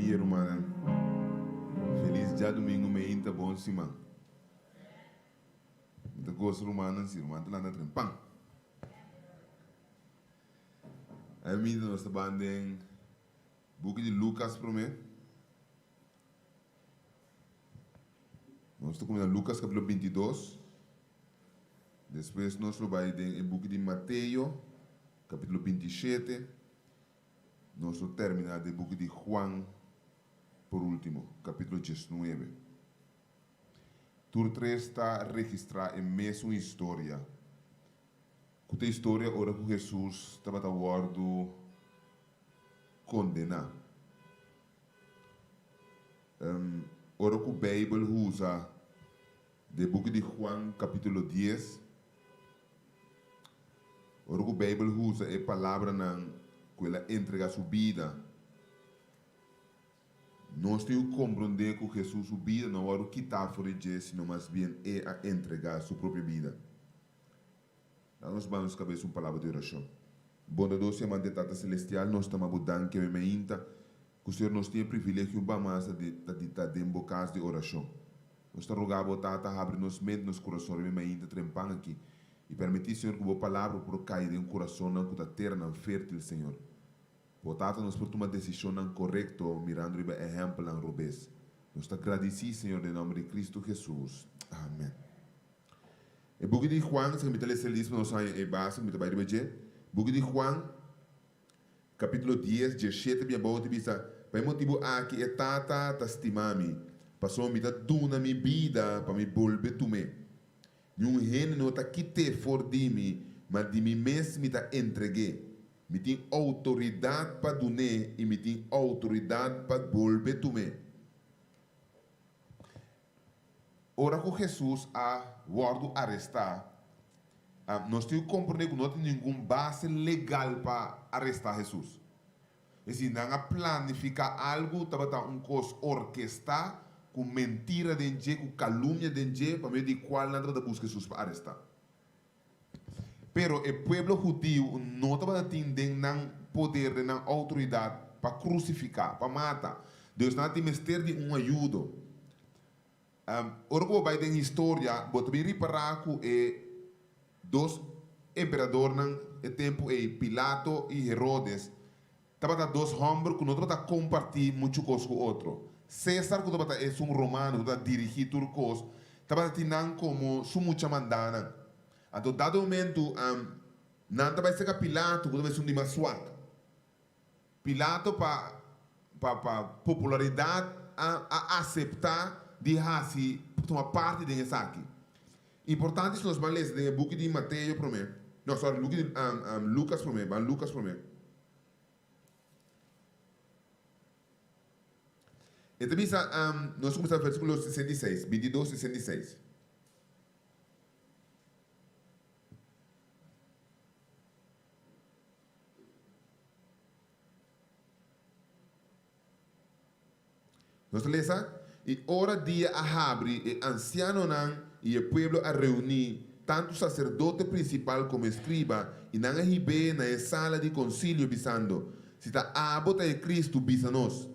dia rumannan. Felis djadumingu meinta bon siman. Mi ta gosa rumannan si ruman ta lanta tren pan. Ai minta nos ta ban den buki di Lucas prome. Nos ta kuminsá Lucas kapitulo 22. Despues nos lo bai den e buki di Mateo kapitulo 27. Nos lo terminá den buki di Juan por último, kapítulo diesnuebe. Tur tres ta registrá e mesun historia, ku ta historia ora ku Hesus tabata wòrdu kondená. Ora ku Beibel usa den buki di Juan kapítulo dies, Ora ku Beibel usa e palabranan ku el a entregá su bida, nos tin ku komprondé ku Hesus su bida no a wòrdu kitá for di dje, sino mas bien e a entregá su propio bida. Laga nos baha nos kabes un palabra di orashon. Bondadoso i amante Tata Selestial, nos ta ama Bo danki awe mainta ku Señor nos tin e privilegio un mas di ta den Bo kas di orashon. Nos ta roga Bo, Tata, habri nos mente, nos kurason riba e mainta trempan aki I permití, Señor, ku Bo Palabra por kai den kurasonnan ku ta teranan fértil, Señor. Bo Tata, nos por tuma desishonnan korekto mirando riba ehèmpelnan robes. Nos ta gradisí, Señor, den nòmber di Kristu Hesus. Amèn. E buki di Juan, esaki mi ta lesa e lis pa nos haña e base ku mi ta bai riba dje. Buki di Juan. Capítulo dies, dieshete bin abou ta bisa, Pa e motibu aki e Tata ta stima mi, pasobra mi ta duna mi bida pa mi bolbe tum'é. Niun hende no ta kit'é for di mi, ma di mi mes mi ta entreg'é. Mi tin outoridat pa dun'é i mi tin outoridat pa bolbe tum'é. Ora ku Hesus a wòrdu arestá, nos tin ku komprondé ku no tin ningun base legal pa arestá Hesus. Es disi, nan a planifiká algu, tabata un kos orkestá ku mentira den dje, ku kalumnia den dje, pa medio di kual nan tabata buska Hesus pa arestá. Pero e pueblo hudiu no tabata tin den nan poder, den nan outoridat pa krusifiká, pa mata. Dios nan a tin mester di un ayudo. Ora ku bo bai den historia, bo ta bin ripará ku e dos emperadornan e tempu ei, Pilato i Herodes, Tabata dos hòmber ku no tabata kompartí muchu kos ku otro. Sésar, ku tabata esun romano ku tabata dirigí tur kos, tabata tin nan komo su mucha mandánan. Anto dado momentu, nan ta bai serka Pilato, ku tabata esun di mas swak. Pilato pa pa pa popularidat a a aseptá di hasi tuma parti den esaki. Importante si nos ban lesa den e buki di Mateo promé, no sorry, buki di Lucas promé, ban Lucas promé. E ta bisa, nos ta kuminsá versíkulo 66, 22, 66. Nos ta lesa, I ora dia a habri, e ansianonan i e pueblo a reuní, tantu saserdote prinsipal komo eskriba, i nan a hib'é na e sala di konsilio, bisando, Si ta abo ta e Kristu, bisa nos.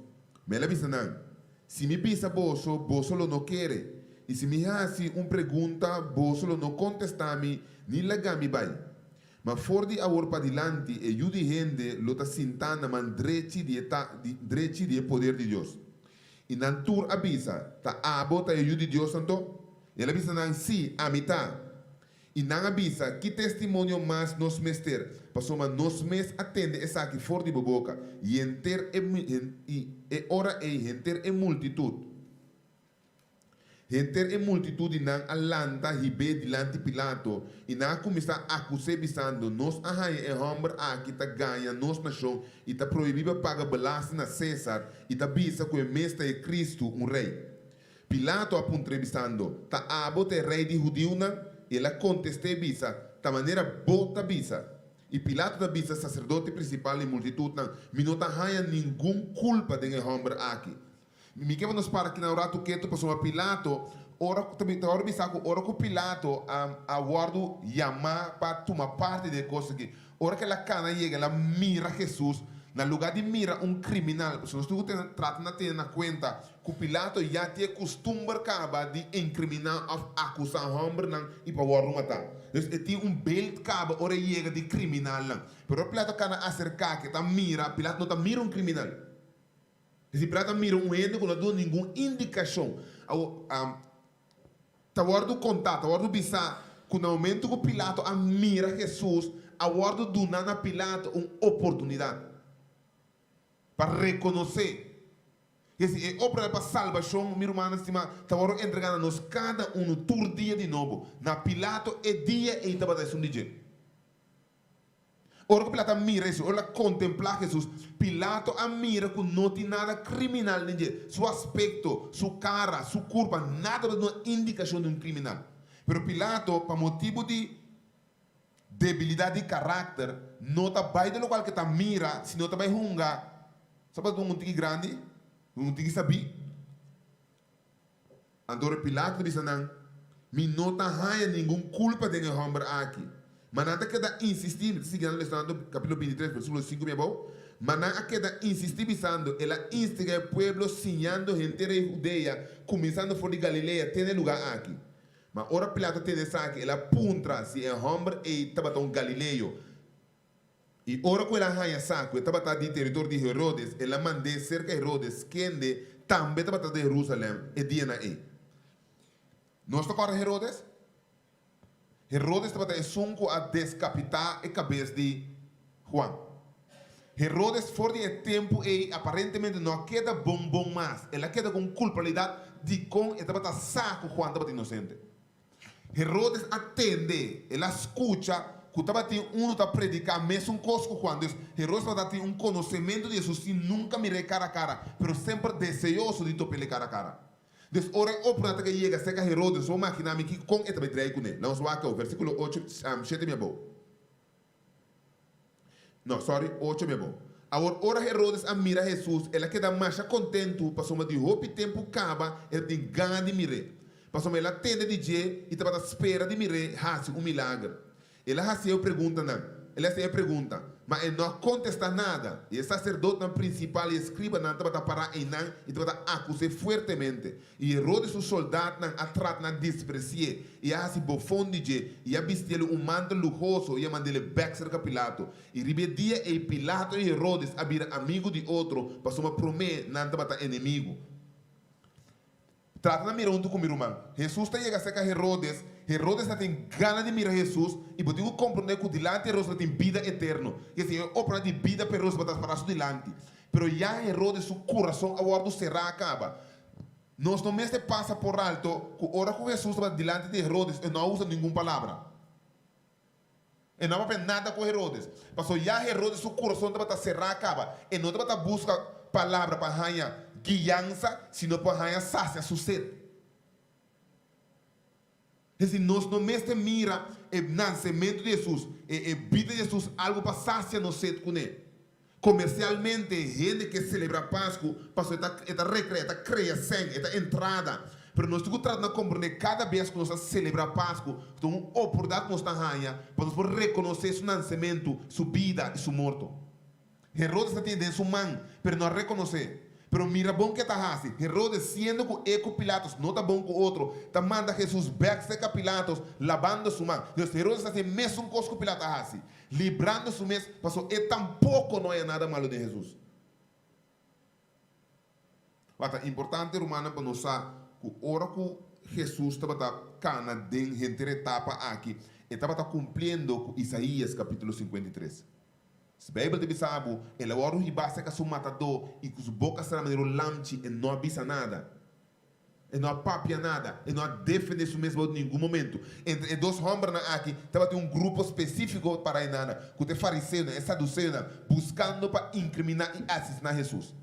Ma el a bisa nan, Si mi bisa boso, boso lo no kere, i si mi hasi un pregunta, boso lo no kontestá mi ni laga mi bai. Ma for di awor padilanti e Yu di hende lo ta sintá na man drechi di e ta di drechi di e poder di Dios. I nan tur a bisa, Ta abo ta e Yu di Dios anto? I el a bisa nan, Sí, ami ta. I nan a bisa, Ki testimonio mas nos mester? Pasobra nos mes a tende esaki for di bo boka. I henter e i e ora ei henter e multitut. Henter e multitut di nan a lanta hib'é dilanti Pilato, i nan a kuminsá akus'é bisando, Nos a haña e hòmber aki ta gaña nos nashon i ta prohibí pa paga belasting na Sésar i ta bisa ku e mes ta e Kristu, un rei. Pilato a puntr'é bisando, Ta abo ta e rei di hudiunan? El a kontest'é bisa, Ta manera bo ta bisa. I Pilato ta bisa saserdote prinsipal i multitutnan, Mi no ta haña ningun kulpa den e hòmber aki. Mi ke pa nos para kina un ratu ketu pasobra Pilato ora ku ta ta wòrdu bisa ku ora ku Pilato a a wòrdu yamá pa tuma parti den e kos aki, ora ku el a kana yega el a mira Hesus. Na lugá di mira un kriminal, pasobra nos tur ku tene trata na tene na kuenta ku Pilato ya tin e kustumber kaba di inkriminá òf akusá hòmbernan i pa wòrdu matá. Dus e tin un beeld kaba ora e yega di kriminalnan. Pero ora Pilato kana aserká ke ta mira, Pilato no ta mira un kriminal. Es di Pilato a mira un hende ku no a duna ningun indikashon. Awor, Ta wòrdu kontá, ta wòrdu bisá ku na momentu ku Pilato a mira Hesus, a wòrdu duná na Pilato un oportunidat pa rekonosé. Es di, e oportunidat pa salbashon, mi rumannan stimá, ta wòrdu entregá na nos kada unu tur dia di nobo. Na Pilato e dia ei tabata esun di dje. Ora ku Pilato a mira Hesus, ora el a kontemplá Hesus, Pilato a mira ku no tin nada kriminal den dje. Su aspekto, su kara, su kurpa, nada tabata duna indikashon di un kriminal. Pero Pilato, pa motibu di debilidat di karakter, no ta bai den lokual ku e ta mira, sino ta bai hunga, sa pa duna un tiki grandi, un tiki sabí. Anto ora Pilato ta bisa nan, Mi no ta haña ningun kulpa den e hòmber aki. Ma nan ta keda insistí, mi ta sigui nan lesando kapítulo bintitres, versíkulo sinku mi abou, Ma nan a keda insistí bisando, El a instigá e pueblo siñando henter e Hudea, kuminsando for di Galilea te na e lugá aki. Ma ora Pilato a tende esaki, el a puntra si e hòmber ei tabata un galileo. I ora ku el a haña sa ku e tabata di teritorio di Herodes, el a mand'é serka Herodes, kende tambe tabata den Herusalèm e dianan ei. Nos ta kòrda Herodes? Herodes tabata esun ku a deskapitá e kabes di Huan. Herodes for di e tempu ei aparentemente no a keda bon bon mas. El a keda ku un kulpabilidat dikon e tabata sa ku Huan tabata inosente. Herodes a tende, el a skucha ku tabatin unu ta prediká mesun kos ku Juan. Dus, Herodes tabata tin un konosementu di Hesus sin nunka mir'é kara kara, pero semper deseoso di top'é kara kara. Dus, ora e oportunidat ta yega serka Herodes, bo maginá mi kiko kon e ta bai drei kuné. Laga nos wak awor, versíkulo ocho, shete mi abou. No, sorry, ocho mi abou. Awor, ora Herodes a mira Hesus, el a keda masha kontentu pasobra di hopi tempu kaba el tin gana di mir'é. Pasobra el a tende di dje i tabata spera di mir'é hasi un milager. El a hasié e preguntanan, el a hasié e pregunta, ma e no a kontestá nada. I e saserdotenan prinsipal i e skribanan tabata pará einan i tabata akus'é fuertemente. I Herodes su soldatnan a trata na despresi'é, i a hasi bofon di dje, i a bisti'el un mantel luhoso, i a mand'el bèk serka Pilato. I riba e dia ei Pilato i Herodes a bira amigu di otro, pasobra promé nan tabata enemigu. Trata na mira huntu ku mi ruman. Hesus ta yega serka Herodes. Herodes ta tin gana di mira Hesus, i bo tin ku komprondé ku dilanti Herodes ta tin bida eterno. I esei e oportunidat di bida pa Herodes tabata pará su dilanti. Pero ya Herodes su kurason a wòrdu será kaba. Nos no mester pasa por alto ku ora ku Hesus tabata dilanti di Herodes e no a usa ningun palabra. E no a papia nada ku Herodes, pasobra ya Herodes su kurason tabata será kaba. E no tabata buska palabra pa haña guiansa, sino pa haña sasia su set. Es desi, nos no mester mira e nansementu di Hesus, e e bida di Hesus algu pa sasia nos set kuné. Komersialmente, hende ke selebrá Pasku pasobra e ta e ta rekrea, e ta krea sèn, e ta entrada. Pero nos tin ku trata na komprendé kada bes ku nos ta selebrá Pasku, ku ta un oportunidat ku nos ta haña pa nos por rekonosé su nansementu, su bida i su morto. Herodes ta tene den su man, pero no a rekonosé. Pero mira bon ke ta hasi. Herodes, siendo ku e ku Pilatos no ta bon ku otro, ta manda Hesus bèk serka Pilatos, labando su man. Dus, Herodes ta hasi e mesun kos ku Pilato a hasi, librando su mes, pasobra e tampoko no haña nada malu den Hesus. Wak, ta importante, rumannan, pa nos sa ku ora ku Hesus tabata kana den henter etapa aki, e tabata kumpliendo ku Isaías kapítulo 53. Si Beibel ta bisa bo, El a wòrdu hibá serka su matadó i ku su boka sera manera un lamchi, e no a bisa nada. E no a papia nada. E no a defendé su mes bou di ningun momentu. Entre e dos hòmbernan aki tabatin un grupo spesífiko para e nana, ku ta e fariseonan, e saduseonan, buskando pa inkriminá i asesiná Hesus.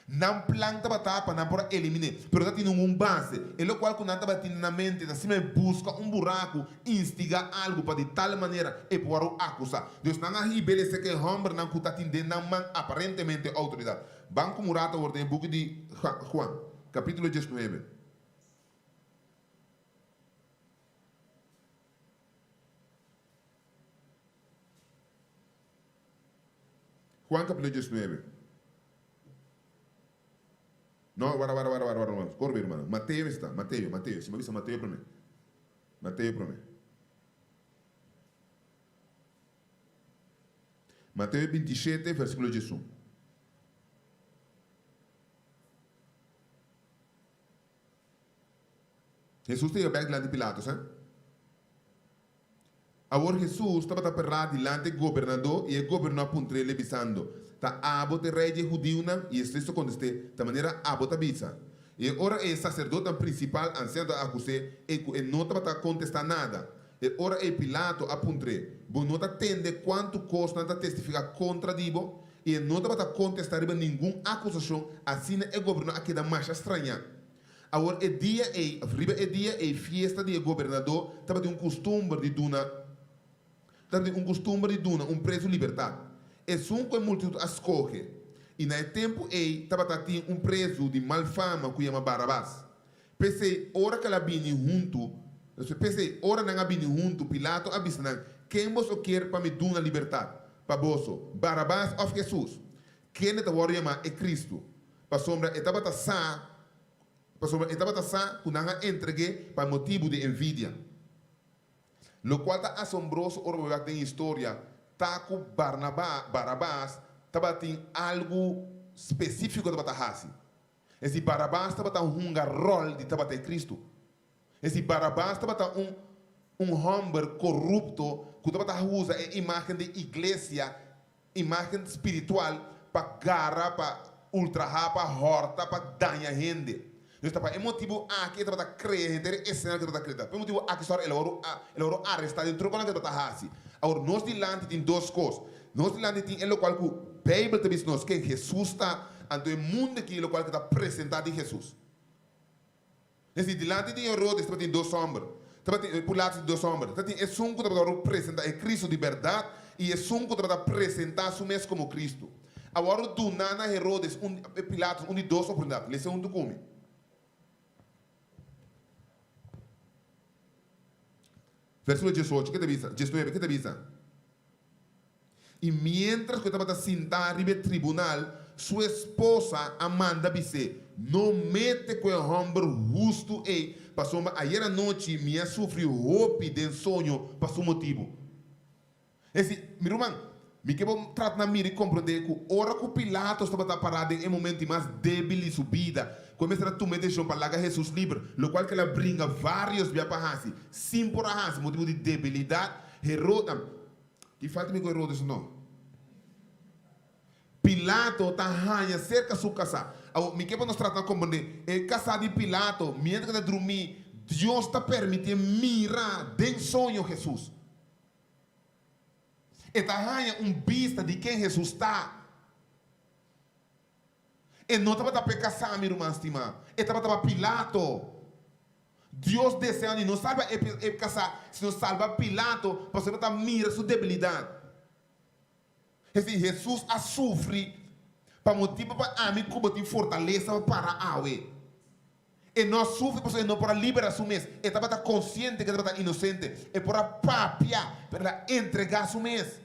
Nan plan tabata pa nan por a elimin'é, pero ta tin un base. E lokual ku nan tabatin na nan mente ta simplemente buska un buraku, instigá algu pa di tal manera e por wòrdu akusá. Dus nan a hib'é esei ku e hòmbernan ku ta tin den nan man aparentemente outoridat. Ban ku murata awor den e buki di Juan, kapítulo diesnuebe. Juan capítulo 19. No, wara, wara, wara, wara, wara, wara. Corbe, hermano. Mateo está. Mateo, Mateo. Si me avisa Mateo primero. Mateo primero. Mateo 27, versículo 11. Jesús te bek delante Pilatos, eh? Awor Hesus tabata perá dilanti e gobernadó, i e gobernadó a puntr'é bisando, Ta abo ta e rei di e hudiunan? I Hesus a kontest'é, Ta manera abo ta bisa. I e ora ei e saserdotenan prinsipal ansiano a akus'é ei ku e no tabata kontestá nada. E ora ei Pilato a puntr'é, Bo no ta tende kuantu kos nan ta testifiká kontra di bo? I e no tabata kontestá riba ningun akusashon, asina e gobernadó a keda masha strañá. Awor e dia ei, òf riba e dia ei, fiesta di e gobernadó tabatin un kustumber di duna tabatin un kustumber di duna un prezu libertat, esun ku e multitut a skohe. I na e tempu ei tabata tin un prezu di mal fama ku yama Barabas. P'esei, ora ku el a bini huntu, p'esei, ora nan a bini huntu, Pilato a bisa nan, Ken boso kier pa mi duna libertat pa boso, Barabas òf Hesus, kende ta wòrdu yamá e Kristu? Pasobra e tabata sa, pasobra e tabata sa ku nan a entreg'é pa motibu di envidia. Lokual ta asombroso ora bo wak den historia ta ku Barnabas, Barabas tabatin algu spesífiko tabata hasi. Es di Barabas tabata hunga ròl di tabata e Kristu. Es di Barabas tabata un un hòmber korupto ku tabata usa e imágen di iglesia Imágen spiritual pa gara, pa ultrahá, pa hòrta, pa daña hende. Dus ta pa e motibu aki e tabata krea henter e esena ku e tabata krea. Ta pa e motibu aki sòru el a wòrdu el a wòrdu arestá den tur kos ku e tabata hasi. Awor nos dilanti tin dos kos. Nos dilanti tin e lokual ku Beibel ta bisa nos ken Hesus ta, anto e mundu aki e lokual ku ta presentá di Hesus. Es di dilanti di Herodes tabatin dos hòmber. Tabatin, Pilato tin dos hòmber. Tabatin esun ku tabata wòrdu presentá e Kristu di bèrdat i esun ku tabata presentá su mes komo Kristu. A wòrdu duná na Herodes un, Pilato un di dos oportunidat. Lesa huntu ku mi. Versíkulo diesocho, ke ta bisa? Diesnuebe, ke ta bisa? I miéntras ku e tabata sintá riba e tribunal, su esposa a manda bis'é, No mete ku e hòmber hustu ei, pasobra ayer anochi mi a sufri hopi den soño pa su motibu. Es di, mi ruman, mi ke bo trata na mira i komprondé ku ora ku Pilatos tabata pará den e momento di mas débil di su bida, ku e mester a tuma e desishon pa laga Hesus liber, lokual ku el a bringa vários bia pa hasi, sin por a hasi, motibu di debilidat, Herodes, Ki falta mi ku Herodes no? Pilato ta haña serka su kasá. Awor, mi ke pa nos trata na komprendé, e kasá di Pilato, miéntras ku e ta drumí, Dios ta permitié mira den soño Hesus. E ta haña un bista di ken Hesus ta. E no tabata pa e kasá, mi ruman stimá. E tabata pa Pilato. Dios deseá di no salba e kasá, sino salba Pilato, pasobra e tabata mira su debilidat. Es di, Hesus a sufri pa motibu pa ami ku bo tin fortalesa pa para awe. E no a sufri pasobra e no por a libera su mes. E tabata konsiente ku e tabata inosente. E por a papia, pero el a entregá su mes.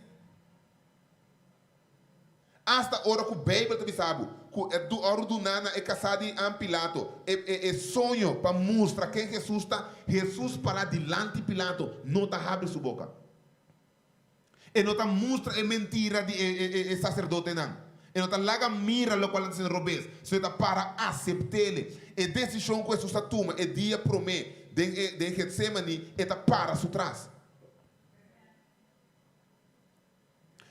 Asta ora ku Beibel ta bisa bo ku e ora duná na e kasá di an Pilato e e soño pa mustra ken Hesus ta, Hesus pará dilanti Pilato no ta habri su boka. E no ta mustra e mentira di e e e saserdotenan. E no ta laga mira lokual nan ta hasiendo robes, sino e ta para asept'ele. E desishon ku Hesus ta tuma e dia promé den e den Getsemani, e ta para su tras.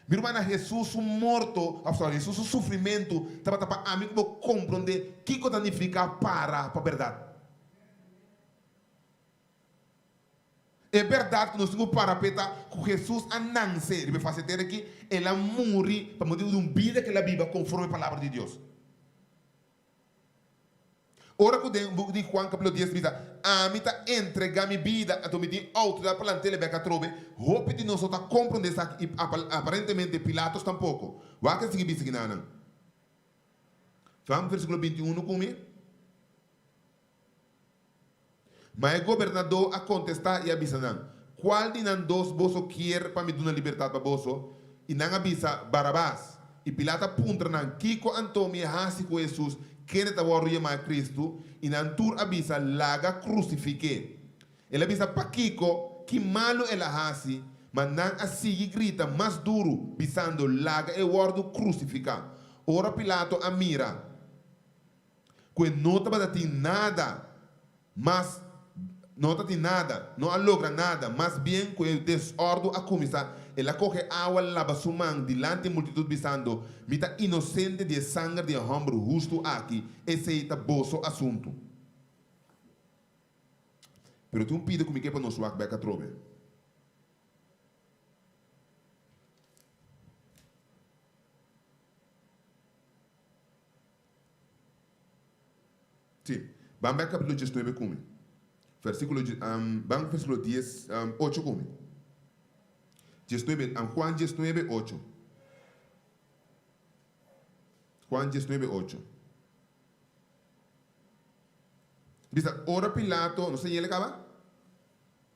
Mi rumannan, Hesus su morto, of sorry, Hesus su sufrimentu tabata pa ami ku bo komprondé kiko ta nifiká para pa bèrdat. E bèrdat ku nos tin ku para p'e ta ku Hesus a nanse riba e fase tera aki, el a muri pa motibu di un bida ku el a biba konforme palabra di Dios. Ora ku den buki di Juan kapitulo dies bisa, Ami ta entregá mi bida, anto mi tin outoridat pa lant'el bèk atrobe, hopi di nos no ta komprondé esaki i aparentemente Pilatos tampoko. Wak e sigui bisa kinanan. Fam versíkulo 21 ku mi. Ma e gobernadó a kontestá i a bisa nan, Kual di nan dos boso kier pa mi duna libertat pa boso? I nan a bisa, Barabas. I Pilato a puntra nan, Kiko anto mi a hasi ku Hesus, kende ta wòrdu yamá Kristu? I nan tur a bisa, Laga krusifik'é. El a bisa, Pakiko? Ki malu el a hasi? Ma nan a sigui grita mas duru, bisando, Laga e wòrdu krusifiká. Ora Pilato a mira ku e no tabata tin nada mas, no ta tin nada, no a logra nada, mas bien ku e desòrdu a kuminsá, el a kohe awa laba su man dilanti e multitut, bisando, Mi ta inosente di e sanger di e hòmber hustu aki, esei ta boso asuntu. Pero tin un pida ku mi ke pa nos wak bek atrobe. Sí, ban bek kapitulo diesnuebe ku mi. Versíkulo, ban versíkulo dies, ocho ku mi. Diesnuebe, Juan diesnuebe, ocho. Juan diesnuebe, ocho. Bisa, ora Pilato, nos ta yele kaba?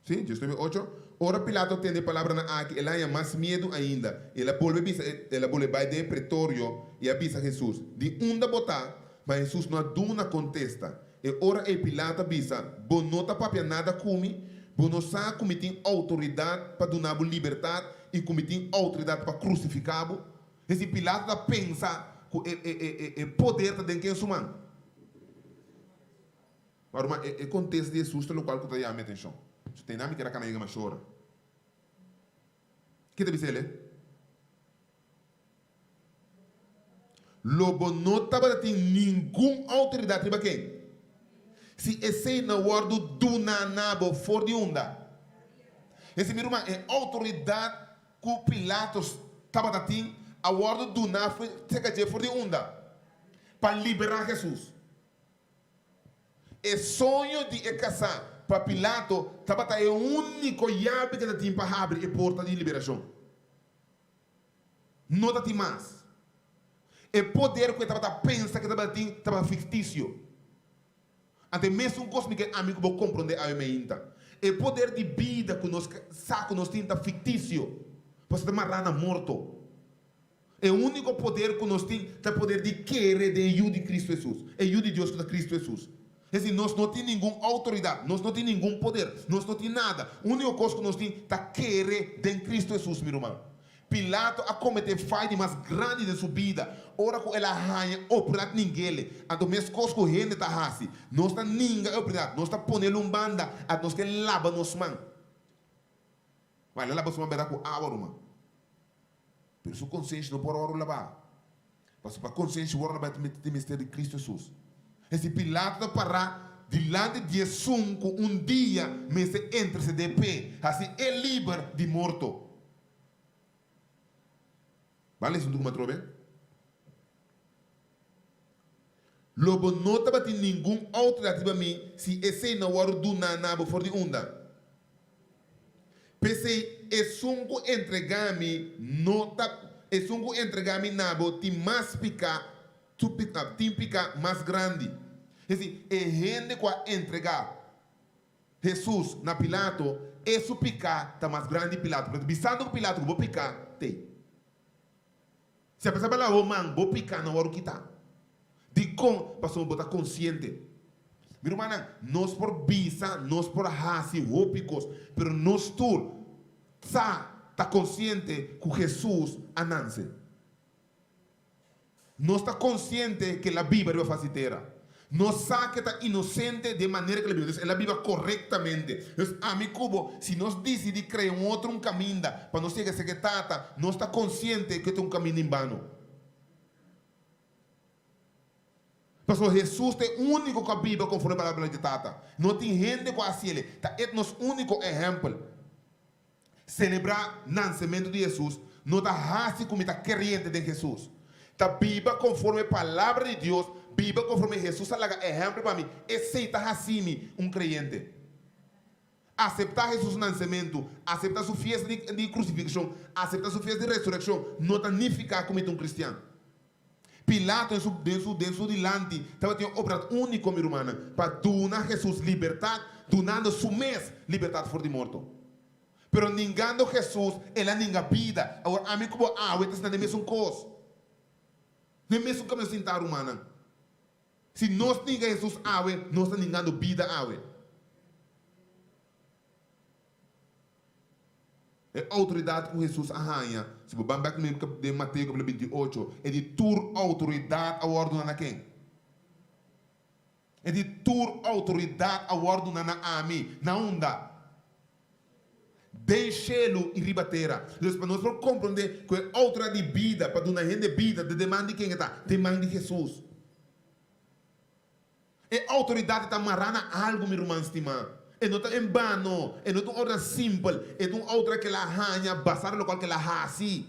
Sí, 19, ocho. Ora Pilato tende e palabranan aki, el a haña mas miedu ainda, i el a bolbe bisa, el a bolbe bai den e pretorio i a bisa Hesus, Di unda bo ta? Ma Hesus no a duna kontesta. E ora ei Pilato a bisa, Bo no ta papia nada ku mi? Bo no sa ku mi tin outoridat pa duna bo libertat i ku mi tin outoridat pa krusifiká bo? Es di Pilato ta pensa ku e e e poder ta den ken su man. Ma ruman, e e kontesta di Hesus ta lokual ku ta yama mi atenshon. Su tene ami keda kana yega mashora. Ke ta bisa el e? Lo bo no tabata tin ningun outoridat riba ken? Si esei no wòrdu duná na bo for di unda? Es di mi ruman, e outoridat ku Pilatos tabata tin a wòrdu duná serka dje for di unda? Pa liberá Hesus. E soño di e kasá pa Pilato tabata e úniko yabi ku e ta tin pa habri e porta di liberashon. No ta tin mas. E poder ku e tabata pensa ku e tabata tin tabata fiktisio. Anto e mesun kos mi ke ami ku bo komprondé awe meinta. E poder di bida ku nos sa ku nos tin ta fiktisio, pasobra ta mará na morto. E úniko poder ku nos tin ta e poder di kere den e Yu di Kristu Hesus, e Yu di Dios ku ta Kristu Hesus. Es di, nos no tin ningun outoridat, nos no tin ningun poder, nos no tin nada. Úniko kos ku nos tin ta kere den Kristu Hesus, mi ruman. Pilato a kometé fai di mas grandi den su bida ora ku el a haña oportunidat ning'ele. Anto meskos ku hende ta hasi, nos ta ninga e oportunidat, nos ta ponel un banda, anto nos ke laba nos man. Wèl, el a laba su man bèrdat ku awa, ruman. Pero su konsenshi no por wòrdu labá. Pasobra pa konsenshi wòrdu labá tin mester di Kristu Hesus. Esei Pilato ta pará dilanti di esun ku un dia mester intersedé p'e, hasi e liber di morto. Ban lesa un tuku atrobe. Lo bo no tabatin ningun outoridat riba mi si esei no wòrdu duná na bo for di unda. P'esei esun ku entregá mi no ta, esun ku entregá mi na bo tin mas piká, tin piká mas grandi. Es di, e hende ku a entregá Hesus na Pilato, e su piká ta mas grandi Pilato. Pero bisando ku Pilato ku bo piká t'ei. Si apesar bo a laba bo man, bo piká no wòrdu kitá. Dikon? Pasobra bo ta konsiente. Mi rumannan, nos por bisa, nos por hasi hopi kos, pero nos tur sa, ta konsiente ku Hesus a nanse. Nos ta konsiente ku el a biba riba fas di tera. Nos sa ku e ta inosente di e manera ku el a biba. Entonces, el a biba korektamente. Entonces, ami ku bo, si nos disidí krea un otro un kaminda pa nos yega serka e Tata, nos ta konsiente ku e ta un kaminda en bano. Pasobra Hesus ta e úniko ku a biba konforme palabra di Tata. No tin hende ku a hasi el. Ta e nos úniko ehèmpel. Selebrá nansementu di Hesus no ta hasi ku mi ta kreyente den Hesus. Ta biba konforme e Palabra di Dios, biba konforme Hesus a laga ehèmpel pa mi, esei ta hasi mi un kreyente. Aseptá Hesus su nansementu, aseptá su fiesta di krusifikashon, aseptá su fiesta di resurekshon no ta nifiká ku mi ta un kristian. Pilato den su den su dilanti tabatin un oportunidat úniko, mi rumannan, pa duna Hesus libertat, dunando su mes libertat for di morto. Pero ningando Hesus, el a ninga bida. Awor ami ku bo awe ta sinta den mesun kos. Den mesun kaminda sintá rumannan. Si nos ninga Hesus awe, nos ta ningando bida awe. E outoridat ku Hesus a haña, si bo ban bèk den Mateo kapítulo 28, e di tur outoridat a wòrdu duna na ken? E di tur outoridat a wòrdu duna na ami. Na unda? Den shelu i riba tera. Dus pa nos por komprondé ku e outoridat di bida pa duna hende bida ta den man di ken e ta? Den man di Hesus. E outoridat ta mará na algu, mi ruman stimá. E no ta en bano, e no ta un outoridat simpel, e ta un outoridat ku el a haña basá riba lokual ku el a hasi.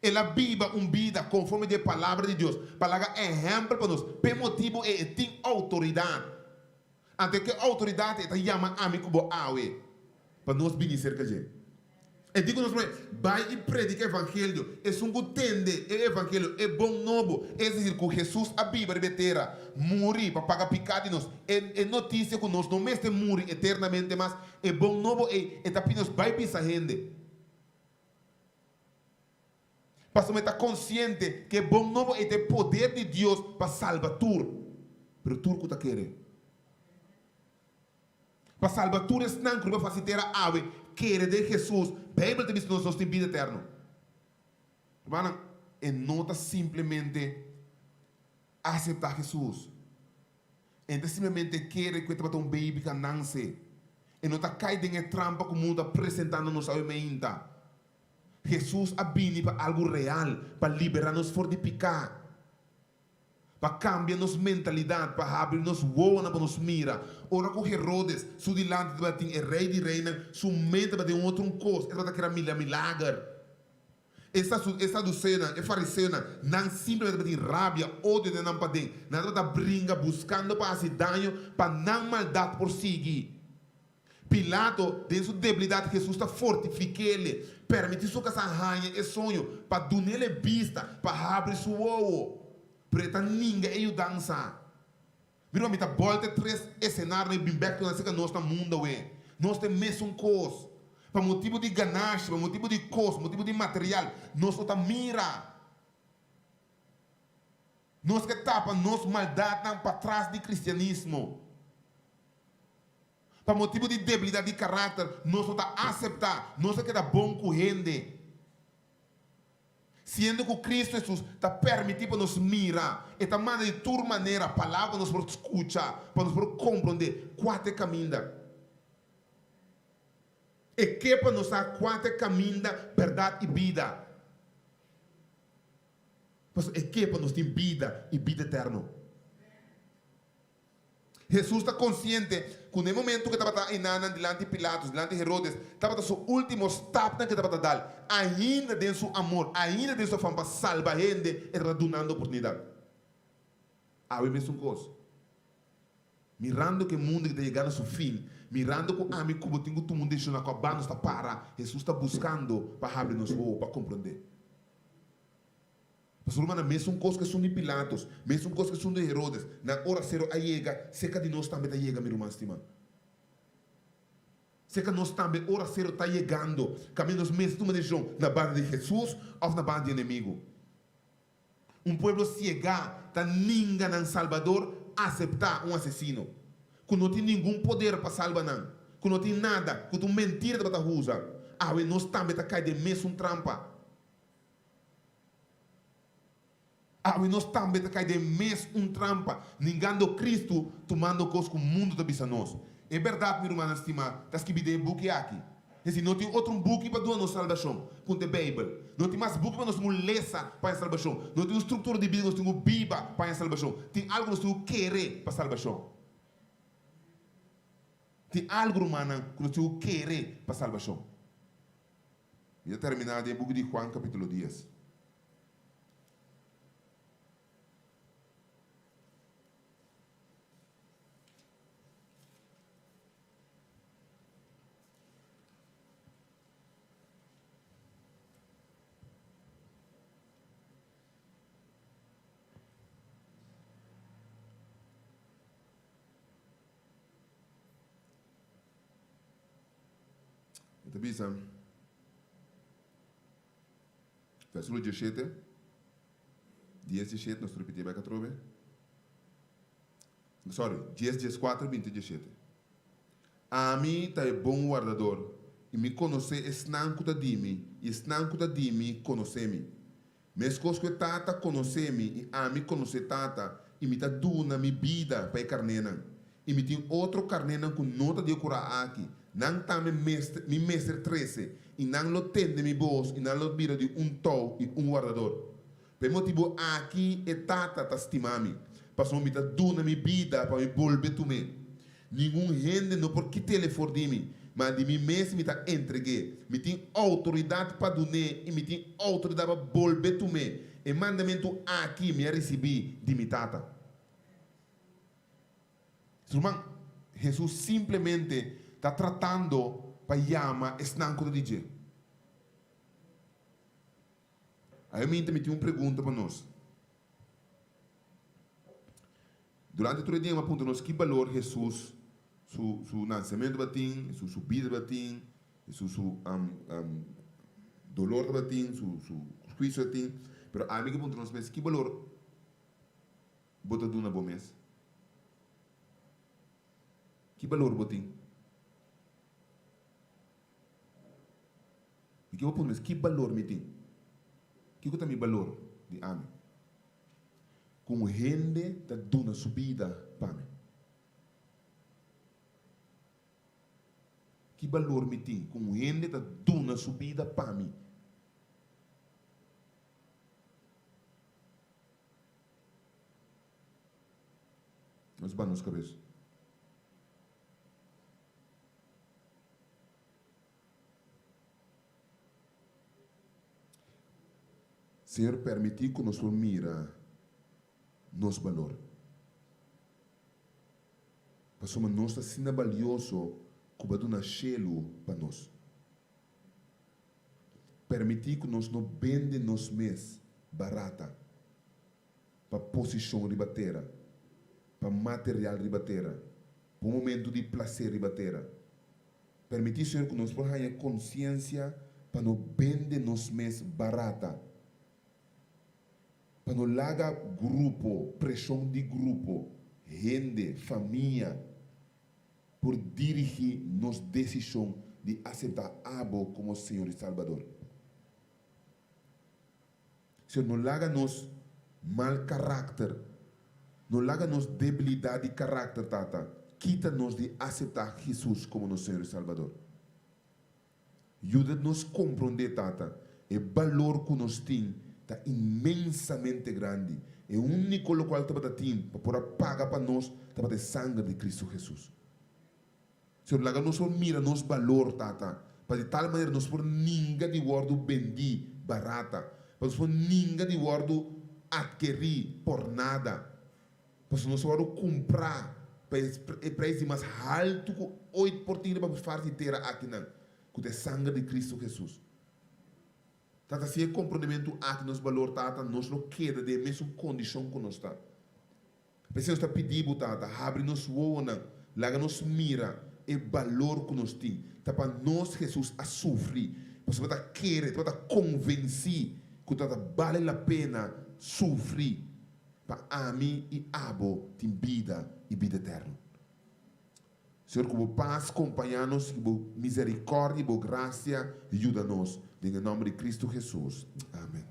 El a biba un bida konforme di e Palabra di Dios pa laga ehèmpel pa nos. P'e motibu ei e tin outoridat. Anto e ke outoridat ei ta yama ami ku bo awe pa nos bini serka dje. E di ku nos promé, Bai i predika evangelio. Esun ku tende e evangelio, e bon nobo, es desir ku Hesus a biba riba e tera, muri pa paga piká di nos, e e notisia ku nos no mester muri eternamente mas, e bon nobo ei, e ta pidi nos bai bisa hende. Pasobra e ta konsiente ku e bon nobo ei ta e poder di Dios pa salba tur, pero tur ku ta kere. Pa salba tur esnan ku riba fasi tera awe kere den Hesus, Beibel ta bisa nos, nos tin bida eterno. Hermannan, e no ta simplemente aseptá Hesus. E ta simplemente kere ku e tabata un beibi ka nanse. E no ta kai den e trampa ku mundu ta presentá na nos awe meinta. Hesus a bini pa algu real, pa liberá nos for di piká, pa kambia nos mentalidat, pa habri nos wowonan pa nos mira. Ora ku Herodes su dilanti tabatin e Rei di Reinan, su mente tabatin un otro un kos, e tabata kere a mira milager. E saduseonan, e fariseonan, nan simplemente tabatin rabia, odio den nan paden. Nan tabata bringa buskando pa hasi daño pa nan maldat por sigui. Pilato, den su debilidat Hesus ta fortifik'ele, permití su kasá haña e soño pa dun'ele bista, pa habri su wowo. Pero e ta ninga e yudansa. Mira, mi ta bòlta e tres esenarionan i bin bèk ku nan serka nos na mundu awe. Nos ta e mesun kos. Pa motibu di ganashi, pa motibu di kos, motibu di material, nos no ta mira. Nos ke tapa nos maldatnan patras di kristianismo. Pa motibu di debilidat di karakter, nos no ta aseptá, nos ta keda bon ku hende. Siendo ku Kristu Hesus ta permití pa nos mira, e ta manda di tur manera palabra pa nos por skucha, pa nos por komprondé kua ta e kaminda. E ke pa nos sa kua ta e kaminda, bèrdat i bida. Pasobra e ke pa nos tin bida i bida eterno. Hesus ta konsiente ku na e momentu ku e tabata enanan dilanti Pilatus, dilanti Herodes, tabata su último stapnan ku e tabata dal. Ainda den su amor, ainda den su afan pa salba hende, e tabata dunando oportunidat. Awe mesun kos. Mirando ku e mundu ki ta yegando su fin, mirando ku ami ku bo tin ku tuma un desishon na kua banda nos ta para, Hesus ta buskando pa habri nos wowo pa komprondé. Pasobra nan mesun kos ku esun di Pilatos, mesun kos ku esun di Herodes, nan ora sero a yega, seka di nos tambe ta yega, mi ruman stimá. Seka nos tambe ora sero ta yegando, kaminda nos mester tuma desishon, na banda di Hesus òf na banda di enemigu. Un pueblo siegá ta ninga nan Salbador, aseptá un asesino, ku no tin ningun poder pa salba nan, ku no tin nada, ku ta un mentira tabata usa. Awe nos tambe ta kai den mesun trampa. Awe nos tambe ta kai den mes un trampa, ningando Kristu, tumando kos ku mundu ta bisa nos. E bèrdat, mi rumannan stimá, ta skibí den e buki aki. Es di, no tin otro un buki pa duna nos salbashon, ku ta e Beibel. No tin mas buki pa nos tin ku lesa pa haña salbashon. No tin un struktura di bida ku nos tin ku biba pa haña salbashon. Tin algu ku nos tin ku kere pa salbashon. Tin algu, rumannan, ku nos tin ku kere pa salbashon. Mi ta terminá den e buki di Juan kapítulo dies. E ta bisa, versíkulo diesshete. Dies dieshete, nos ta ripití bek atrobe. Sorry, dies dieskuater binti dieshete. Ami ta e bon wardador, i mi konosé esnan ku ta di mi, i esnan ku ta di mi konosé mi. Meskos ku e Tata konosé mi i ami konosé Tata, i mi ta duna mi bida pa e karnénan. I mi tin otro karnénan ku no ta di e kurá aki, nan tambe mester, mi mester trese, i nan lo tende mi bos i nan lo bira di un tou i un wardador. Pa e motibu aki e Tata ta stima mi, pasobra mi ta duna mi bida pa mi bolbe tum'é. Ningun hende no por kit'el for di mi, ma di mi mes mi ta entreg'é. Mi tin outoridat pa dun'é i mi tin outoridat pa bolbe tum'é. E mandamentu aki mi a risibí di mi Tata. Ruman, Hesus simplemente ta tratando pa yama esnan ku ta di dje. Ayominta mi tin un pregunta pa nos. Durante tur e dia mi a puntra nos ki balor Hesus su su nansementu tabatin, Hesus su bida tabatin, Hesus su dolor tabatin, su su huisio tabatin. Pero ami ke puntra nos mes ki balor bo ta duna bo mes? Ki balor bo tin? Mi ke bo puntra mes ki balor mi tin? Kiko ta mi balor di ami? Ku un hende ta duna su bida pa mi. Ki balor mi tin ku un hende ta duna su bida pa mi? Nos ba nos kabes. Señor permití ku nos por mira nos balor. Pasobra nos ta asina balioso ku bo a duna shelu pa nos. Permití ku nos no bende nos mes barata pa posishon riba tera, pa material riba tera, pa un momentu di plaser riba tera. Permití, Señor, ku nos por haña konsiensia pa no bende nos mes barata, pa no laga grupo, preshon di grupo, hende, famia, por dirigí nos desishon di aseptá Abo komo Señor i Salbador. Señor, no laga nos mal karakter, no laga nos debilidat di karakter, Tata, kita nos di aseptá Hesus komo nos Señor i Salbador. Yuda nos komprondé, Tata, e balor ku nos tin ta inmensamente grandi. E úniko lokual tabata tin pa por a paga pa nos tabata e sanger di Kristu Hesus. Señor, laga nos por mira nos balor, Tata, pa di tal manera nos por ninga di wòrdu bendí barata, pa nos por ninga di wòrdu atkerí por nada, pasobra nos a wòrdu kumprá pa e preis di mas haltu ku oit por tin riba fars di tera akinan, ku ta e sanger di Kristu Hesus. Tata, si e komprondementu aki nos balor, Tata, nos lo keda den e mesun kondishon ku nos ta. P'esei nos ta pidi bo, Tata, habri nos wowonan, laga nos mira e balor ku nos tin. Ta pa nos Hesus a sufri, pasobra ta kere, tabata konvensí ku tabata bale la pena sufri pa ami i abo tin bida i bida eterno. Señor, ku bo pas kompañá nos i bo miserikòrdia i bo grasia yuda nos. Den e nòmber di Kristu Hesus. Amen.